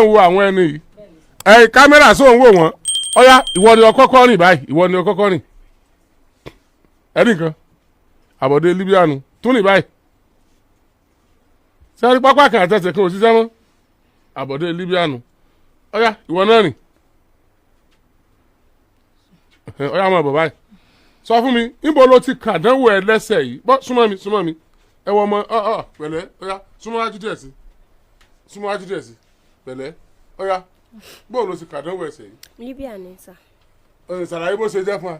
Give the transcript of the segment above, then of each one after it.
Ń wo àwọn ẹni yìí, ẹ kámẹ́rà sóun wò wọ́n. Ọ̀yá, ìwọ ni ọkọ́kọ́ rìn báyìí, ìwọ ni ọkọ́kọ́ rìn. Ẹnì kan àbọ̀dé Libya nu tún rìn báyìí. Sẹ́rí pápá kan àtẹ̀sẹ̀ kan ò ṣiṣẹ́ mọ́. Àbọ̀dé Libya nu. Ọ̀yá, ìwọ náà rìn. Ọ̀yá, máa bọ̀ báyìí. Sọ fún mi, níbo ló ti kàdánwò ẹ lẹ́sẹ̀ yìí? Bọ́ súnmọ́ mi, súnmọ́ mi. Ẹ wọ ọmọ ọ ọ pẹ̀lẹ́. Ọ̀yá, súnmọ́ wájú díẹ̀ sí, súnmọ́ wájú díẹ̀ sí. Pẹ̀lẹ́. Ọ̀yá, bóò ló ti kàdánwò ẹsẹ̀ yìí? Libya ni sà. Ẹ ṣàlàyé bó ṣe jẹ́ fún wa.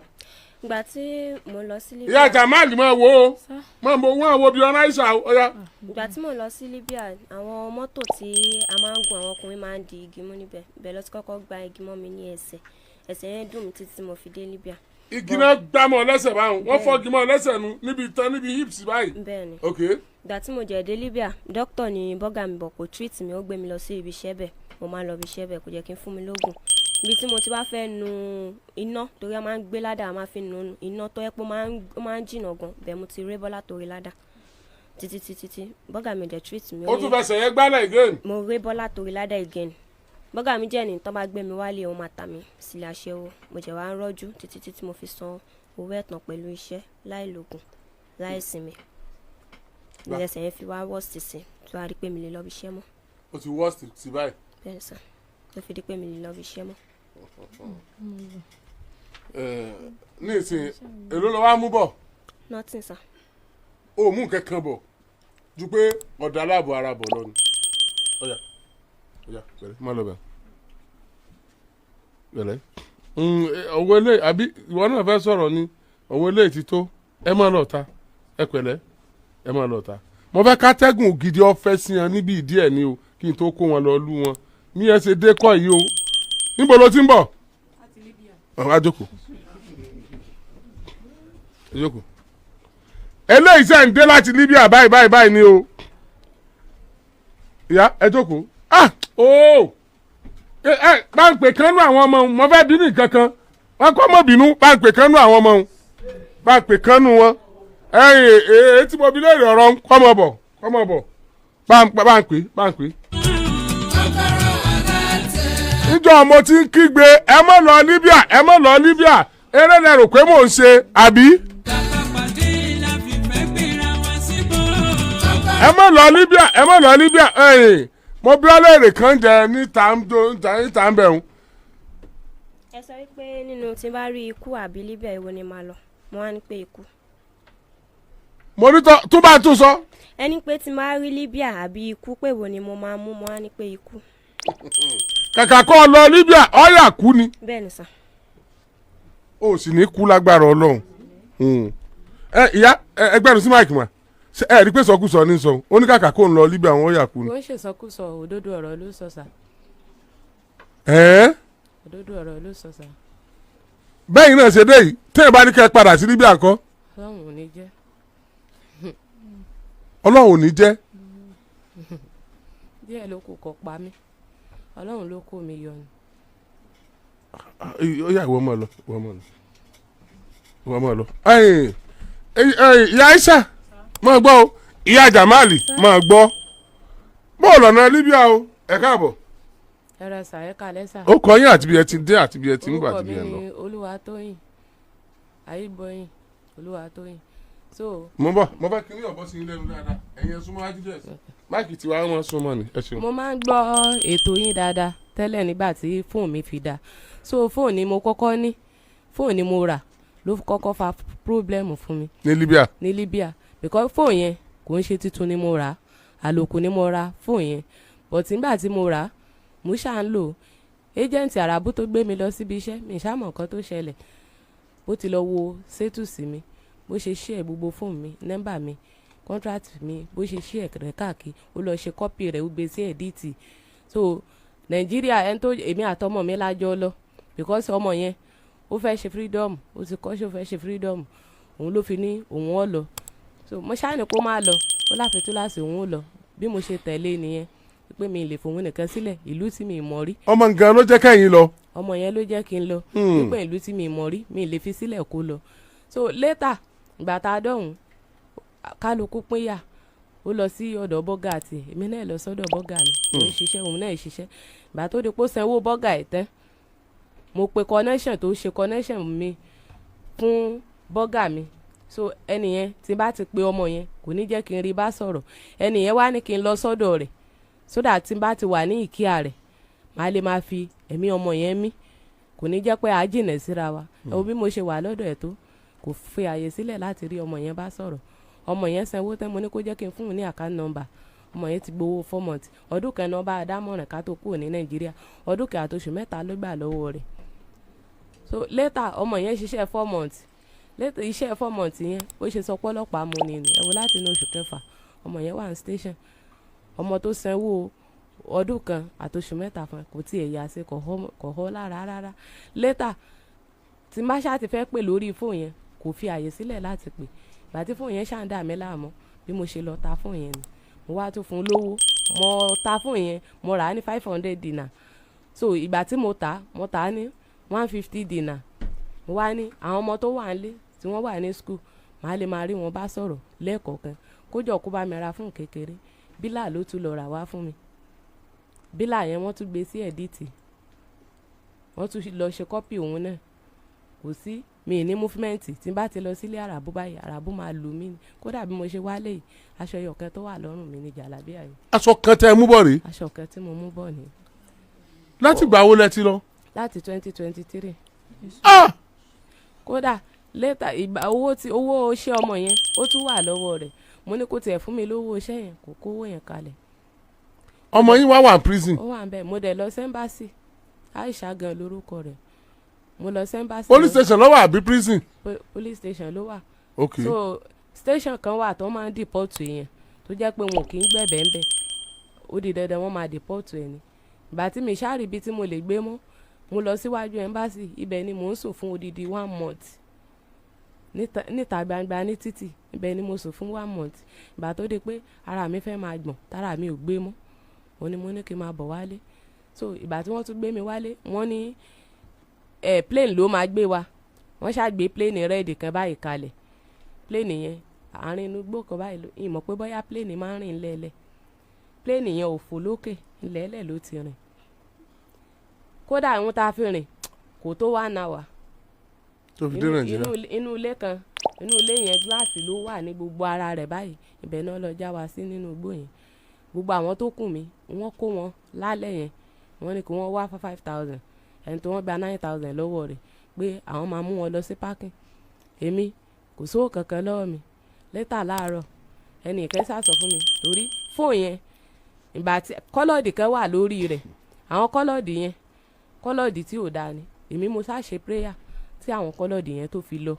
Ìgbà tí mo lọ sí Libya. Ìyá Jamal, máa wo ó, máa wo wọn, àwọn obìnrin aláìsà. Ọ̀yá. Ìgbà tí mo lọ sí Libya, àwọn mọ́tò tí a máa ń gun, àwọn ọkùnrin máa ń di igi mú níbẹ̀. Bẹ́ẹ̀ lọ ti kọ́kọ́ gba igi mọ́ mi ní ẹsẹ̀. Ẹsẹ̀ yẹn dùn mí títí tí mo fi dé Libya. Igi náà gbá mọ́ lẹ́sẹ̀ báwọn, wọ́n fọ́gi mọ́ lẹ́sẹ̀ nu níbi itan, níbi hips báyìí? Bẹ́ẹ̀ ni. Ok. Ìgbà tí mo jẹ̀ dé Libya, dókítà ní bọ́gà mi bọ̀, kò treat mi. Ó gbé mi lọ sí ibi iṣẹ́ bẹ̀. Mo máa ń lọ ibi iṣẹ́ bẹ̀, kò jẹ́ kí n fún mi lóògùn. Ibi tí mo ti wá fẹ́ nu iná, torí a máa ń gbé ládà, a máa fi nu iná tó yẹ pé ó máa ń jìnà gan bẹ́ẹ̀, mo ti ré bọ́lá torí ládà títí títí tí bọ́gà mi dẹ̀ treat mi. Ó tún fẹsẹ̀ yẹn gbálẹ̀ again? Mo ré bọ́lá torí ládà again. Bọ́gà mi jẹ́ ní tán bá gbé mi wálé, òun máa tà mí sílé aṣẹ́wó. Mo jẹ̀ wá ń rọ́jú títí títí mo fi san owó ẹ̀tàn pẹ̀lú iṣẹ́, láì lògùn, láì sinmi. Gbà. Ní ẹsẹ̀ yẹn fi wá worst sí, tí wàá rí pé mi lè lọ bí iṣẹ́ mọ́. Ó ti worst sí báyìí? Bẹ́ẹ̀ sà, tó fi di pé mi lè lọ bí iṣẹ́ mọ́. Ẹ, ní ìsìn, èló ló wá mú bọ̀? Nothing, sir. Ó mú nǹkan kan bọ̀ ju pé ọ̀dà aláàbò ara bọ̀ lọ ni. Ọ̀yà, ọ̀yà, pẹ̀lẹ́, má lọ bẹ̀, pẹ̀lẹ́. Ọ̀wọ́ ilé àbí ìwọ náà fẹ́ sọ̀rọ̀ ni? Ọ̀wọ́ ilé ti tó. Ẹ má lọ ta. Ẹ pẹ̀lẹ́, ẹ má lọ ta. Mo fẹ́ kátẹ́gùn gidi ọ̀fẹ́ sí wọn níbi ìdí ẹ̀ ni o, kí n tó kó wọn lọ lú wọn ní ẹ ṣe dé kọ́ yìí o. Níbo ló ti ń bọ̀? Ọ̀ wá jókòó, ẹ jókòó. Eléyìí sẹ́ ń dé láti Libya báyìí báyìí báyìí ni o. Ìyá, ẹ jókòó. Ah, ooo, ẹ ẹ bá ń pè kánú àwọn ọmọ òun. Mo fẹ́ bínú nǹkan kan, wọn kọ́ mọ̀ bínú. Bá ń pè kánú àwọn ọmọ òun, bá ń pè kánú wọn. Ẹyìn èyí tí mo bí léèrè ọ̀rọ̀ ń kọ́ mọ̀ bọ̀, kọ́ mọ̀ bọ̀. Bá ń pè, bá ń pè. Níjọ́ mo ti ń kígbe, "Ẹ má lọ Libya, ẹ má lọ Libya." Eré lẹ rò pé mò ń ṣe, àbí? Pàdé la fìfẹ́ gbéra wá síbò. Ẹ má lọ Libya, ẹ má lọ Libya. Ẹyìn, mo bí ọlẹ́rìí kan jẹ níta ń do níta ń bẹ̀rù. Ẹ sọ wípé nínú tí n bá rí ikú àbí Libya, èwo ni màá lọ? Mo wá ní pé ikú. Mo ní tọ́ tún bá tún sọ. Ẹni pé tí n bá rí Libya àbí ikú, pé èwo ni mo máa mú? Mo wá ní pé ikú. Kàkà kọ́ ọ lọ Libya, ọ̀yà kú ni. Bẹ́ẹ̀ ni sà. O sì ní kú lágbára Ọlọ́run. Ẹ ìyá ẹgbẹ́rún sí mic mà. Ṣé ẹ rí pé sọkúsọ ní sọ? Ó ní kàkà kó ń lọ Libya, àwọn ọ̀yà kú ni. Kò ń ṣèsọkúsọ, òdodo ọ̀rọ̀ ló sọ sà. Ẹ̀ẹ́. Òdodo ọ̀rọ̀ ló sọ sà. Bẹ́ẹ̀ náà ṣe dé yìí, téèyàn bá ní kẹ́ ẹ padà sí Libya ńkọ́? Ọlọ́run ò ní jẹ́. Ọlọ́run ò ní jẹ́. Díẹ̀ ló kù kọ́ pa mí, Ọlọ́run ló kó mi yọ ni. Ó yá, ìwọ máa lọ, ìwọ máa lọ, ìwọ máa lọ. Ẹ̀yin ẹ̀yin, ìyá Aisha, máa gbọ́ o. Ìyá Jamali, máa gbọ́. Bóòlù ọ̀nà Libya o. Ẹ káàbọ̀. Ẹ rẹ sà, ẹ kalẹ́ sà. Ó kọ yín àti bí ẹ ti dé, àti bí ẹ ti ń bọ̀, Orúkọ àti bí mi ẹ ń lọ. ni Olúwatóyìn Ayíbọyìn, Olúwatóyìn. So Mo bọ̀, mo fẹ́ kí ní ọ̀bọ sí ilé ẹnu dáadáa. Ẹ̀yin ẹ súnmọ́ wájú díẹ̀ sí mic tiwa, wọn súnmọ́ ni. Ẹ ṣeun. Mo máa ń gbọ́ ètò yín dáadáa tẹ́lẹ̀ nígbà tí fóònù mi fi dá. So fóònù ni mo kọ́kọ́ ní, fóònù ni mo rà ló kọ́kọ́ fa problem fún mi. Ní Libya? Ní Libya, because fóònù yẹn kò ń ṣe tuntun ni mo rà, àlòkù ni mo ra fóònù yẹn. But nígbà tí mo rà á, mo ṣáà ń lò. Agent àràbù tó gbé mi lọ síbi iṣẹ́ mi ṣáà mọ̀ nǹkan tó ṣẹlẹ̀. Bó ti lọ wo status mi, bó ṣe share gbogbo fóònù mi, nọ́mbà mi, contract mi, bó ṣe share rẹ̀ káàkiri, ó lọ ṣe copy rẹ̀, ó gbé sí edit. So Nàìjíríà, ẹni tó èmi àtọmọ mi lájọ lọ, because ọmọ yẹn ó fẹ́ ṣe freedom, ó ti kọ́ ṣe, ó fẹ́ ṣe freedom, òun ló fi ní òun ọ̀ lọ. So mo ṣáà ní kó má lọ, ó láfi túláàsì òun ó lọ. Bí mo ṣe tẹ̀lé nìyẹn, pé mi lè fòun nìkan sílẹ̀ ìlú tí mi mọ̀ rí. Ọmọ nǹkan ló jẹ́ kẹ́yìn lọ? Ọmọ yẹn ló jẹ́ kí n lọ, wípé ìlú tí mi mọ̀ rí, mi lè fi sílẹ̀ kó lọ. So later, ìgbà tá a dọ̀hún, kálukú pínyà. Ó lọ sí ọ̀dọ̀ bọ́gà àti èmi náà lọ sọ́dọ̀ bọ́gà mi. Mo ń ṣiṣẹ́, òun náà ń ṣiṣẹ́. Ìgbà tó di pé ó sanwó bọ́gà ẹ̀ tán, mo pe connection tó ṣe connection mi fún bọ́gà mi. So ẹni yẹn, tí n bá ti pe ọmọ yẹn, kò ní jẹ́ kí n rí bá sọ̀rọ̀. Ẹni yẹn wá ní kí n lọ sọ́dọ̀ rẹ̀, so that tí n bá ti wà ní ìkíà rẹ̀, màá lè máa fi ẹ̀mí ọmọ yẹn mí, kò ní jẹ́ pé a jìnà síra wa. Ẹ wo bí mo ṣe wà lọ́dọ̀ ẹ̀ tó, kò fi àyè sílẹ̀ láti rí ọmọ yẹn bá sọ̀rọ̀. Ọmọ yẹn sanwó tán, mo ní kó jẹ́ kí n fún un ní account number. Ọmọ yẹn ti gbowó 4 months, ọdún kan náà bá a dámọ̀ràn ká tó kúrò ní Nàìjíríà. Ọdún kan àtoṣù 3 ló gbà lọ́wọ́ rẹ̀. So later, ọmọ yẹn ṣiṣẹ́ 4 months. Later, iṣẹ́ 4 months yẹn, ó ṣe sọ pọ́lọ́pàá mu ni ni. Ẹ wo, láti inú oṣù kẹfà, ọmọ yẹn wà ní station. Ọmọ tó sanwó ọdún kan àtoṣù 3 fún ẹ, kò tiẹ̀ yà sí, kò họ́ lára rárá. Later, tí má ṣáà ti fẹ́ pè lórí fóònù yẹn, kò fi àyè sílẹ̀ láti pè. Ìgbà tí fóònù yẹn ṣáà ń dà mí láàmú, bí mo ṣe lọ ta fóònù yẹn ni. Mo wá tún fún un lówó. Mo ta fóònù yẹn, mo rà á ní 500 dinar. So ìgbà tí mo tà, mo tà á ní 150 dinar. Mo wá ní àwọn ọmọ tó wà nílé, tí wọ́n wà ní school, màá lè máa rí wọn bá sọ̀rọ̀ lẹ́ẹ̀kọ̀ọ̀kan, kójọ kó bá mi ra fóònù kékeré. Bílà ló tún lọ rà wá fún mi. Bílà yẹn, wọ́n tún gbé sí edit, wọ́n tún lọ ṣe copy òun náà. Kò sí mi ní movement. Tí n bá ti lọ sílé àràbù báyìí, àràbù máa lù mí ni. Kódà bí mo ṣe wálé yìí, aṣọ ẹyọkan tó wà lọ́rùn mi ni jàlábíà yìí. Aṣọ kan tẹ́ ẹ mú bọ̀ rèé? Aṣọ kan tí mo mú bọ̀ ni. Láti gbà wo lẹ ti lọ? Láti 2023. Ah! Kódà later, ìgbà owó tí owó iṣẹ́ ọmọ yẹn, ó tún wà lọ́wọ́ rẹ̀. Mo ní kó tiẹ̀ fún mi lówó iṣẹ́ yẹn, kò kówó yẹn kalẹ̀. Ọmọ yín wá wà ní prison? Ó wà ń bẹ̀. Mo dẹ̀ lọ s'embassy. Aisha gan lórúkọ rẹ̀. Mo lọ s'embassy. Police station ló wà àbí prison? Police station ló wà. So station kan wà tó máa ń deport èèyàn, tó jẹ́ pé wọn kì í gbẹ̀bẹ̀ ń bẹ̀, ó di dandan wọ́n máa deport ẹ̀ ni. Ìgbà tí mi ṣáà rí ibi tí mo lè gbé mọ́, mo lọ síwájú embassy. Ibẹ̀ ni mò ń sùn fún odidi one month, níta gbangba ní títì. Ibẹ̀ ni mo sùn fún one month. Ìgbà tó di pé ara mi fẹ́ máa gbọ̀n, tára mi ò gbé mọ́, òun ni mo ní kí n máa bọ̀ wálé. So ìgbà tí wọ́n tún gbé mi wálé, wọ́n ní plane ló máa gbé wa. Wọ́n ṣáà gbé plane red kan báyìí kalẹ̀. Plane yẹn, àárín inú igbó kan báyìí ló ìmọ̀ pé bóyá plane máa ń rìn lẹ́lẹ̀. Plane yẹn ò fò lókè, ńlẹ́lẹ̀ ló ti rìn. Kódà ìhun tá a fi rìn kò tó one hour tó fi dé Nàìjíríà. Inú ilé kan, inú ilé yẹn, gíláàsì ló wà ní gbogbo ara rẹ̀ báyìí. Ibẹ̀ náà lọ já wa sí nínú igbó yẹn. Gbogbo àwọn tó kù mí, wọ́n kó wọn lálẹ́ yẹn. Wọ́n ní kí wọ́n wá 5,000. Ẹni tó wọ́n gba 9,000 lọ́wọ́ rẹ̀ pé àwọn máa mú wọn lọ sí parking. Èmi, kò sówó kankan lọ́wọ́ mi. Later láàárọ̀, ẹnì kan sá sọ fún mi, torí fóònù yẹn, ìgbà tí colour kan wà lórí rẹ̀, àwọn colour yẹn, colour tí ò dáa ni. Èmi mo sá ṣe prayer tí àwọn colour yẹn tó fi lọ,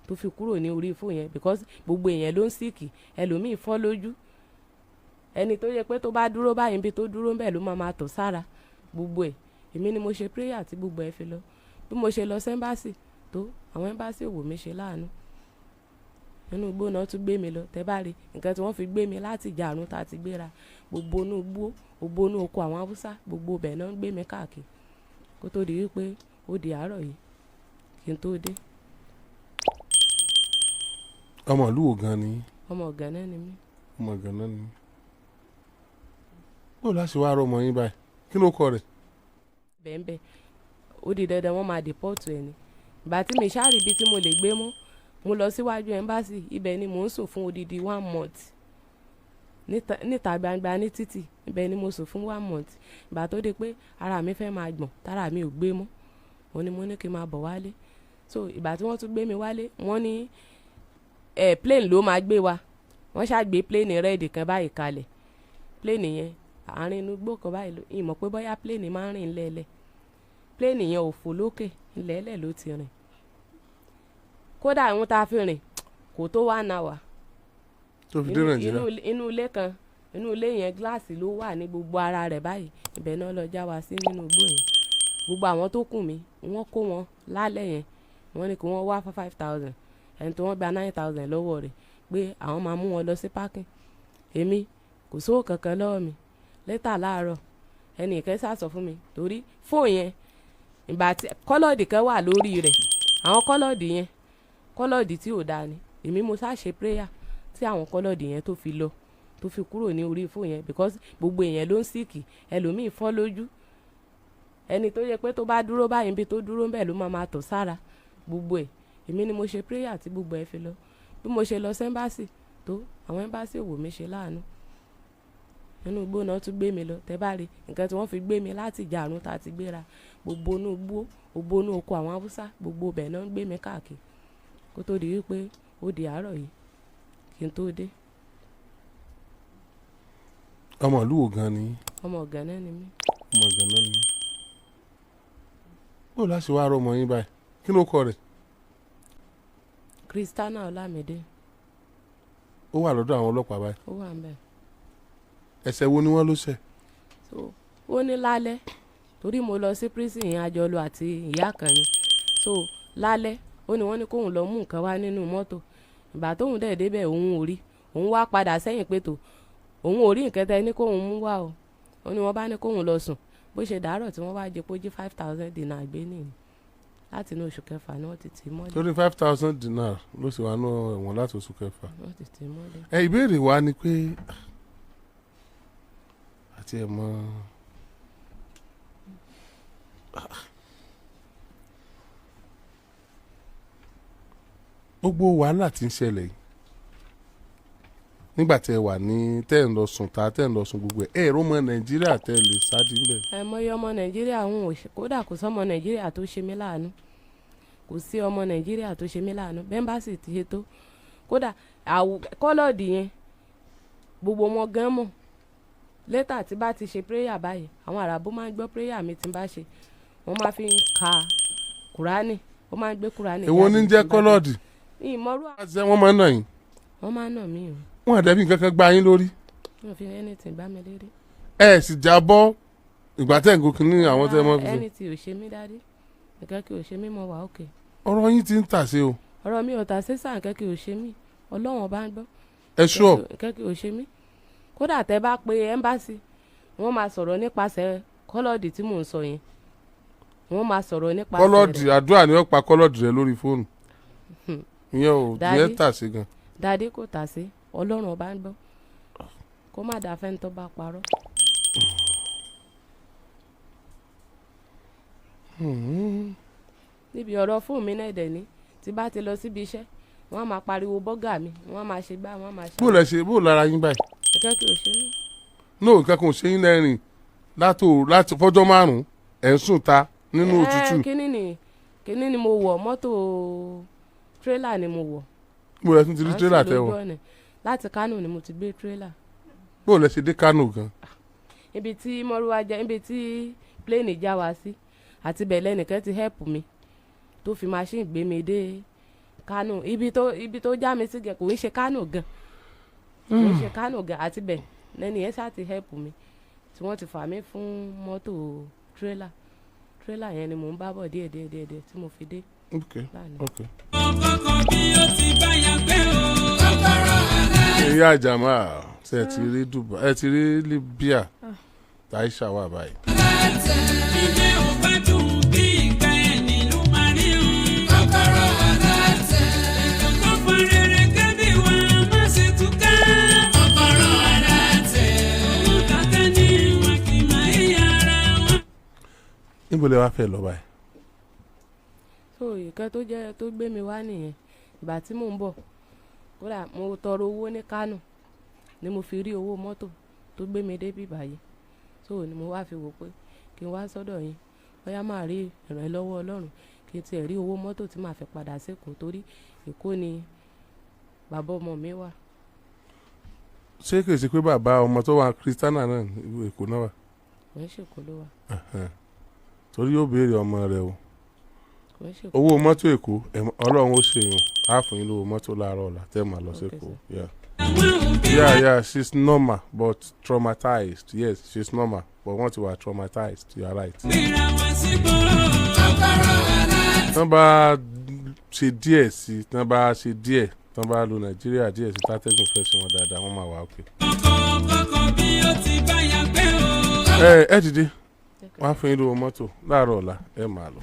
tó fi kúrò ní orí fóònù yẹn, because gbogbo èèyàn ló ń sick. Ẹlòmíì fọ́ lójú, ẹni tó yẹ pé tó bá dúró báyìí, níbi tó dúró ń bẹ̀ ló máa máa tọ̀ sára gbogbo ẹ̀. Èmi ni mo ṣe prayer tí gbogbo ẹ̀ fi lọ. Bí mo ṣe lọ s'embassy tó, àwọn embassy ò wò mí ṣe láàánú. Inú igbó náà tún gbé mi lọ. Tẹ́ bá rí nǹkan tí wọ́n fi gbé mi láti ìjàrún tá a ti gbéra, gbogbo inú igbó, gbogbo inú oko àwọn Haúsá, gbogbo ibẹ̀ náà ń gbé mi káàkiri, kó tó di wípé ó di àárọ̀ yìí kí n tó dé. Ọmọ ìlú wo gan ni? Ọmọ Gànà ni mí. Ọmọ Gànà ni. Bó láti wá rọ ọmọ yín báyìí? Kí ló kọ rẹ̀? Bẹ́ẹ̀nbẹ́ẹ̀, ó di dandan wọ́n máa deport ẹ̀ ni. Ìgbà tí mi ṣáà rí ibi tí mo lè gbé mọ́, mo lọ síwájú embassy. Ibẹ̀ ni mò ń sùn fún odidi one month, níta gbangba ní títì. Ibẹ̀ ni mo sùn fún one month. Ìgbà tó di pé ara mi fẹ́ máa gbọ̀n, tára mi ò gbé mọ́, òun ni mo ní kí n máa bọ̀ wálé. So ìgbà tí wọ́n tún gbé mi wálé, wọ́n ní plane ló máa gbé wa. Wọ́n ṣáà gbé plane red kan báyìí kalẹ̀. Plane yẹn, àárín inú igbó kan báyìí ló ìmọ̀ pé bóyá plane máa ń rìn lẹ́lẹ̀. Plane yẹn ò fò lókè, ńlẹ́lẹ̀ ló ti rìn. Kódà ìhun tá a fi rìn kò tó one hour tó fi dé Nàìjíríà. Inú ilé kan, inú ilé yẹn, gíláàsì ló wà ní gbogbo ara rẹ̀ báyìí. Ibẹ̀ náà lọ já wa sí nínú igbó yẹn. Gbogbo àwọn tó kù mí, wọ́n kó wọn lálẹ́ yẹn. Wọ́n ní kí wọ́n wá 5,000. Ẹni tó wọ́n gba 9,000 lọ́wọ́ rẹ̀ pé àwọn máa mú wọn lọ sí parking. Èmi, kò sówó kankan lọ́wọ́ mi. Later láàárọ̀, ẹnì kan sá sọ fún mi, torí fóònù yẹn, ìgbà tí colour kan wà lórí rẹ̀, àwọn colour yẹn, colour tí ò dáa ni. Èmi mo sá ṣe prayer tí àwọn colour yẹn tó fi lọ, tó fi kúrò ní orí fóònù yẹn, because gbogbo èèyàn ló ń sick. Ẹlòmíì fọ́ lójú, ẹni tó yẹ pé tó bá dúró báyìí, níbi tó dúró ńbẹ̀ ló máa máa tọ̀ sára gbogbo ẹ̀. Èmi ni mo ṣe prayer tí gbogbo ẹ̀ fi lọ. Bí mo ṣe lọ sí embassy tó, àwọn embassy wò mí ṣe láàánú. Inú igbó náà tún gbé mi lọ. Tẹ́ bá rí nǹkan tí wọ́n fi gbé mi láti ìjàrún tá a ti gbéra, gbogbo inú igbó, gbogbo inú oko àwọn Haúsá, gbogbo ibẹ̀ náà ń gbé mi káàkiri kó tó di wípé ó di àárọ̀ yìí kí n tó dé. Ọmọ ìlú wo gan ni? Ọmọ Gànà ni mí. Ọmọ Gànà ni. Bó láti wá rọ ọmọ yín báyìí, kí ló kọ rẹ̀? Christiana Ọlámídé. Ó wà lọ́dọ̀ àwọn ọlọ́pàá báyìí? Ó wà ń bẹ̀. Ẹ̀ṣẹ̀ wo ni wọ́n ló ṣẹ̀? So ó ní lálẹ́, torí mo lọ sí prison yẹn, àjọlò àti ìyá kan ni. So lálẹ́, ó ní wọ́n ní kóun lọ mú nǹkan wá nínú mọ́tò. Ìgbà tóun dẹ̀ débẹ̀, òun ò rí. Òun wá padà sẹ́yìn pé tó òun ò rí nǹkan tẹ́ ní kóun mú wá o. Ó ní wọ́n bá ní kóun lọ sùn. Bó ṣe dàárọ̀ tí wọ́n wá jẹ pójí 5,000 dinar gbé nìyí. Láti inú oṣù kẹfà ni wọ́n ti tì í mọ́lẹ̀. Torí 5,000 dinar ló sì wà nù ẹ̀wọ̀n láti oṣù kẹfà. Wọ́n ti tì í mọ́lẹ̀. Ẹ ìbéèrè wa ni pé àti ẹ̀ mọ́ gbogbo wàhálà tí ń ṣẹlẹ̀ yìí nígbà tẹ́ ẹ wà ní tẹ́ ẹ̀ ń lọ sùn tá tẹ́ ẹ̀ ń lọ sùn gbogbo ẹ̀, ẹ̀ rò mọ́ Nàìjíríà tẹ́ ẹ lè sáájú ńbẹ̀. Àìmọye ọmọ Nàìjíríà ń ò ṣe, kódà kò sọmọ Nàìjíríà tó ṣe mí láàánú. Kò sí ọmọ Nàìjíríà tó ṣe mí láàánú. Bẹ́ńbàsì ti ṣe tó, kódà àwù kọ́lọ́ọ̀dì yẹn, gbogbo wọn gan mọ̀. Later tí bá ti ṣe prayer báyìí, àwọn àràbó máa ń gbọ́ prayer mi. Tí n bá ṣe, wọ́n máa fi ń ka Kùránì, wọ́n máa ń gbé Kùránì Èwo ní jáde jẹ́ tí n bá kọ́lọ́ọ̀dì? Mi ìmọ̀rú. Ṣé wọ́n máa ń nà yín? Wọ́n máa ń nà mí o. Wọ́n àdẹ́bí nǹkan kan gbá yín lórí? Wọ́n fi anything gbá mi lérí. Ẹ sì jábọ́ ìgbà tẹ́ ń gòkè ní àwọn tẹ́ ẹ mọ́ fi ṣe. Anything ò ṣe mí, daddy. Nǹkan kí ò ṣe mí, mo wà okay. Ọ̀rọ̀ yín ti ń tà sí o. Ọ̀rọ̀ mi ò tà sí sáà. Nǹkan kí ò ṣe mí, Ọlọ́run ọba ń gbọ́. Ẹ ṣọ́. Nǹkan kí ò ṣe mí. Kódà tẹ́ bá pe embassy, wọ́n máa sọ̀rọ̀ nípasẹ̀ kọ́lọ́ọ̀dì tí mò ń sọ yẹn. Wọ́n máa sọ̀rọ̀ nípasẹ̀ Kọ́lọ́ọ̀dì rẹ̀. Àdúrà ni wọ́n pa kọ́lọ́ọ̀dì rẹ lórí fóònù ìyẹn ò Daddy. ìyẹn tà sí gan. Daddy, kò tà sí, Ọlọ́run ọba ń gbọ́. Kó má dà fẹ́ni tó bá parọ́. Níbi ọ̀rọ̀ fóònù mi náà dẹ̀ ní, tí bá ti lọ síbi iṣẹ́, wọ́n á máa pariwo bọ́gà mi, wọ́n á máa ṣe gbá, wọ́n á máa ṣe. Bó lẹ ṣe, bó lára yín báyìí? Nǹkan kí o ṣe mí. Ní nǹkan kan ò ṣe yín lẹ́rìn látò láti fọ́jọ́ 5, ẹ̀ ń sùn ta nínú òtútù. Kíní ni mo wọ̀, mọ́tò tírélà ni mo wọ̀. Bó lẹ tún ti rí À ń tírélà sùn tẹ lójú wọ̀? ọ̀nà. Láti Kánò ni mo ti gbé tírélà. Bó lẹ ṣe dé Kánò gan? Ibi tí mọ́rúwá jẹ́, ibi tí plane já wa sí, àti bẹ̀lẹ́ nìkan ti help mi tó fi machine gbé mi dé Kánò. Ibi tó já mi sí gan kò ń ṣe Kánò gan, kò ń ṣe Kánò gan. Àti bẹ̀ lẹ́ni yẹn ṣáà ti help mi tí wọ́n ti fà mí fún mọ́tò tírélà. Tírélà yẹn ni mò ń bá bọ̀ díẹ̀ díẹ̀ díẹ̀ díẹ̀ tí mo fi dé Ok. lánàá. Ok. Kọ́kọ́ bí ó ti báyà gbé o. Kọ́kọ́rọ́ alẹ́. Ìyá àjàmá, ṣe ẹ ti rí Dubai, ẹ ti rí Libya, Taisha wà báyìí. Ilé ò bá dùn bí ìgbà ẹni ló máa rí o. Kọ́kọ́rọ́ alátẹ. Ètò kan rere kébì wá má ṣe túká. Kọ́kọ́rọ́ alátẹ. Owó kàkẹ́ ní wọn kì í máa ń yára wọn. Níbo lẹ wá fẹ́ lọ báyìí? So ìkan tó jẹ́ tó gbé mi wá nìyẹn. Ìgbà tí mò ń bọ̀, kódà mo tọrọ owó ní Kánò ni mo fi rí owó mọ́tò tó gbé mi dé bí báyìí. So ni mo wá fi wò pé kí n wá sọ́dọ̀ yín, bóyá máa rí ìrànlọ́wọ́ Ọlọ́run, kí n tiẹ̀ rí owó mọ́tò tí màá fi padà sékòó, torí Èkó ni bàbá ọmọ mi wà. Ṣé kìí ṣe pé bàbá ọmọ tó wà Kristiana náà Èkó náà wà? Kò ń ṣèkó ló wà. Torí yóò béèrè ọmọ rẹ o. Kò ń ṣèkó. Owó mọ́tò Èkó, Ọlọ́run ó ṣe yùn á fún yín lówó mọ́tò láàárọ̀ ọ̀la tẹ́ máa lọ Okay, sékòó. sir. Yeah. Àwọn òbí Yeah, she's normal but traumatized. Yes, she's normal but wọ́n ti wà traumatized. You are right. gbéra wọn síbò. Kọ́kọ́rọ́ alátẹ. Tán bá ṣe díẹ̀ sí, tán bá ṣe díẹ̀, tán bá lo Nàìjíríà díẹ̀ sí, tátẹ́gùn fẹ́ sí wọn dáadáa, wọ́n máa wà òkè. Kọ́kọ́ bí ó ti báyà gbé o. Ẹ ẹ dìde, wọ́n á fún yín lówó mọ́tò láàárọ̀ ọ̀la, ẹ máa lọ.